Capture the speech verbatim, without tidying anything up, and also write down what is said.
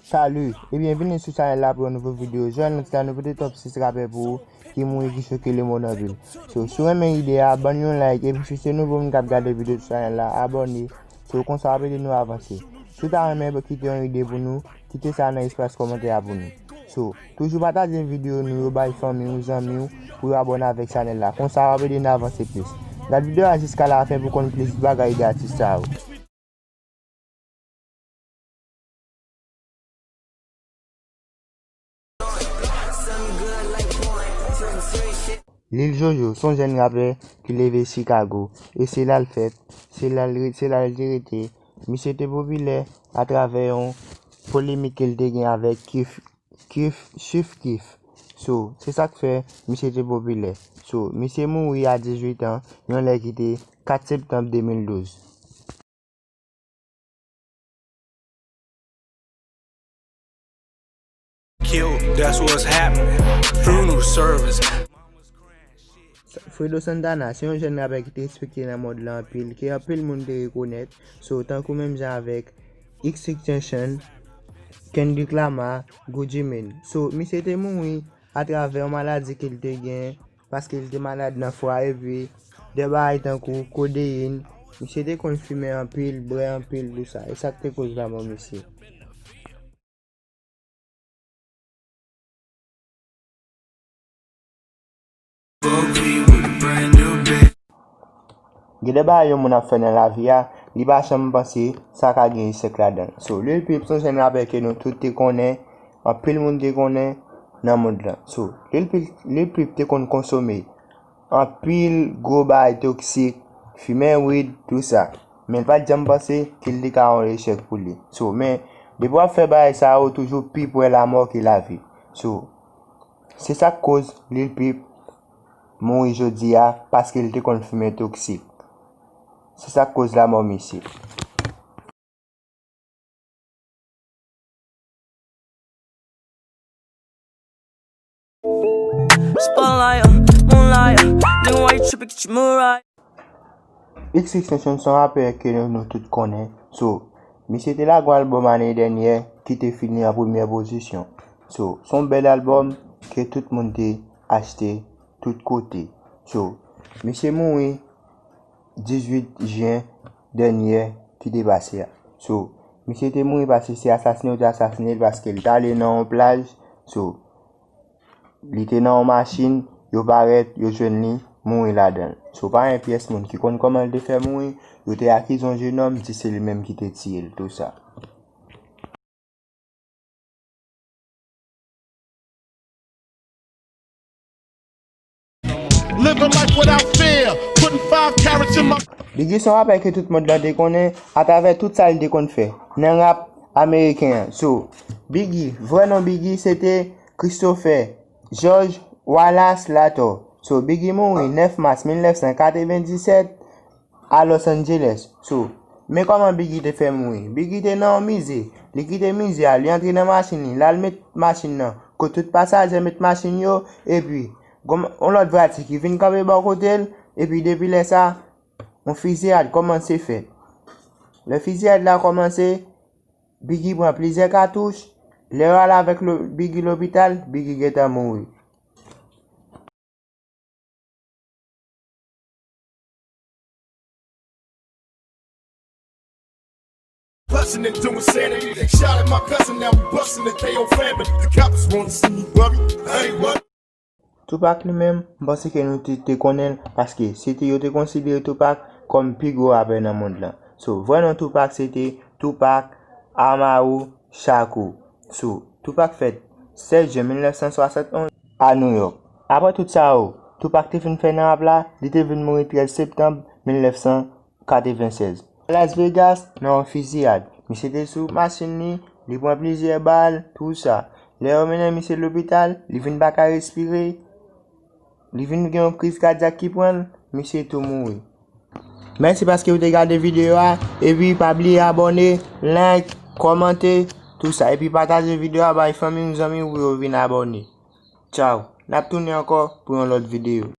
Salut e byenvini sou chanèl la pou yon nouvo videyo. Jodi a nou pote top sis rapè pou ou ki mouri, ki choke lemonn anpil. So, si w renmen ide a, ban n yon like, epi si w se nouvo moun k ap gade videyo sou chanèl la, abòne. So, konsa w ap ede nou avanse. Si w ta renmen kite yon ide pou nou, kite sa nan espas kòmantè a pou nou. So, toujou pataje videyo nou yo bay fanmi w, zanmi w, pou yo abòne avèk chanèl la. Konsa w ap ede n avanse plis. Gad videyo a jiska lafen pou konn plis bagay de atis sa yo. Lil Jojo se yon jèn rapè ki leve Chicago, e se la l fèt, se la l re-, se la l te rete. Misye te popilè atravè yon polemik ke l te gen avèk Kif, Kif, Chief Keef. So, se sa k fè misye te popilè. So, misye mouri a dizuit an, yon lè ki te kat septanm de mil douz. Killed, that's what's happening. Funeral service. Fredo Santana se yon jèn rapè ki te respekte nan mond lan anpil, ke anpil moun te rekonèt. So, tankou menm jan avèk X-Extension, Kendrick Lamar, Gucci Mane. So, misye te mouri atravè yon maladi ke l te gen, paske l te malad nan fwa, epi de bagay tankou kodeyin, misye te konn fimen anpil, bwè anpil, tou sa. E sa k te koz lanmò misye. Gen de bagay yon moun ap fè nan lavi a, li pa janm panse sa ka gen echèk ladan l. So, Lil Peep se yon jèn rapè ke nou tout te konnen, anpil moun te konnen nan mond lan. So, Lil Peep, Lil Peep te konn konsome anpil gwo bagay toksik, fimen weed, tou sa. Men l pa t janm panse ke l te ka yon echèk pou li. So, men, depi w ap fè bagay sa yo, toujou pi pre lanmò ke lavi. So, se sa k koz Lil Peep mouri jodi a, paske l te konn fimen toksik. Se sa k koz lanmò misye. Spotlight, uh, moonlight, uh, nigga, why you tripping, get your mood right. X-Extension se yon rapè ke nou, nou tout konnen. So, misye te lage yon albòm ane dènyè ki te fini an premyè pozisyon. So, se yon bèl albòm ke tout moun te achte tout kote. So, misye mouri dizuit jen dènyè ki te pase a. So, misye te mouri paske se asasine yo te asasine l paske l t ale nan yon plaj. So, li te nan yon machin, yo parèt, yo jwenn li mouri ladan l. So, pa gen pyès moun ki konn kòman l te fè mouri, yo te akize yon jenòm, di se li menm ki te tiye l, tou sa. Living life without fear, putting five carats in my Biggie se yon rapè ke tout mond lan te konnen atravè tout sa l te konn fè nan rap ameriken an. So, Biggie, vrè non Biggie, se te Christopher George Wallace Lator. So, Biggie mouri nèf mas mil nèf san katrevendisèt a Los Angeles. So, men kòman Biggie te fè mouri. Biggie te nan yon mize. Li kite mize a, li antre nan machin li. L al met machin nan kot tout pasaje met machin yo, epi gon, yon lòt vwati ki vin kanpe bò kote l, epi depi lè sa, yon fiziyad kòmanse fèt. Lè fiziyad la kòmanse, Biggie pran plizyè katouch. Lè yo al avèk lo-, Biggie lopital, Biggie gentan mouri. Bustin' and doing sanity. They shot at my cousin, now we bustin' the K O family. The cops wanna see me worry, I ain't worried. Tupac li menm, m panse ke nou te, te konnen l, paske se te yo te konsidere Tupac kòm pi gwo rapè nan mond lan. So, vrè non Tupac se te Tupac Amaru Shakur. So, Tupac fèt sèz jen mil nèf san swasant onz a New York. Apre tout sa yo, Tupac te fin fè nan rap la, li te vin mouri trèz septanm mil nèf san katrevensèz. Las Vegas, nan yon fiziyad. Misye te sou machin li, li pran plizyè bal, tou sa. Lè yo mennen misye lopital, li vin pa ka respire, li vin gen yon kriz kadyak ki pran l, misye tou mouri. Mèsi paske w te gade videyo a, epi pa bliye abòne, like, kòmante, tou sa. Epi pataje videyo a bay fanmi w, zanmi w pou yo vin abòne. Tchaw. N ap tounen ankò pou yon lòt videyo.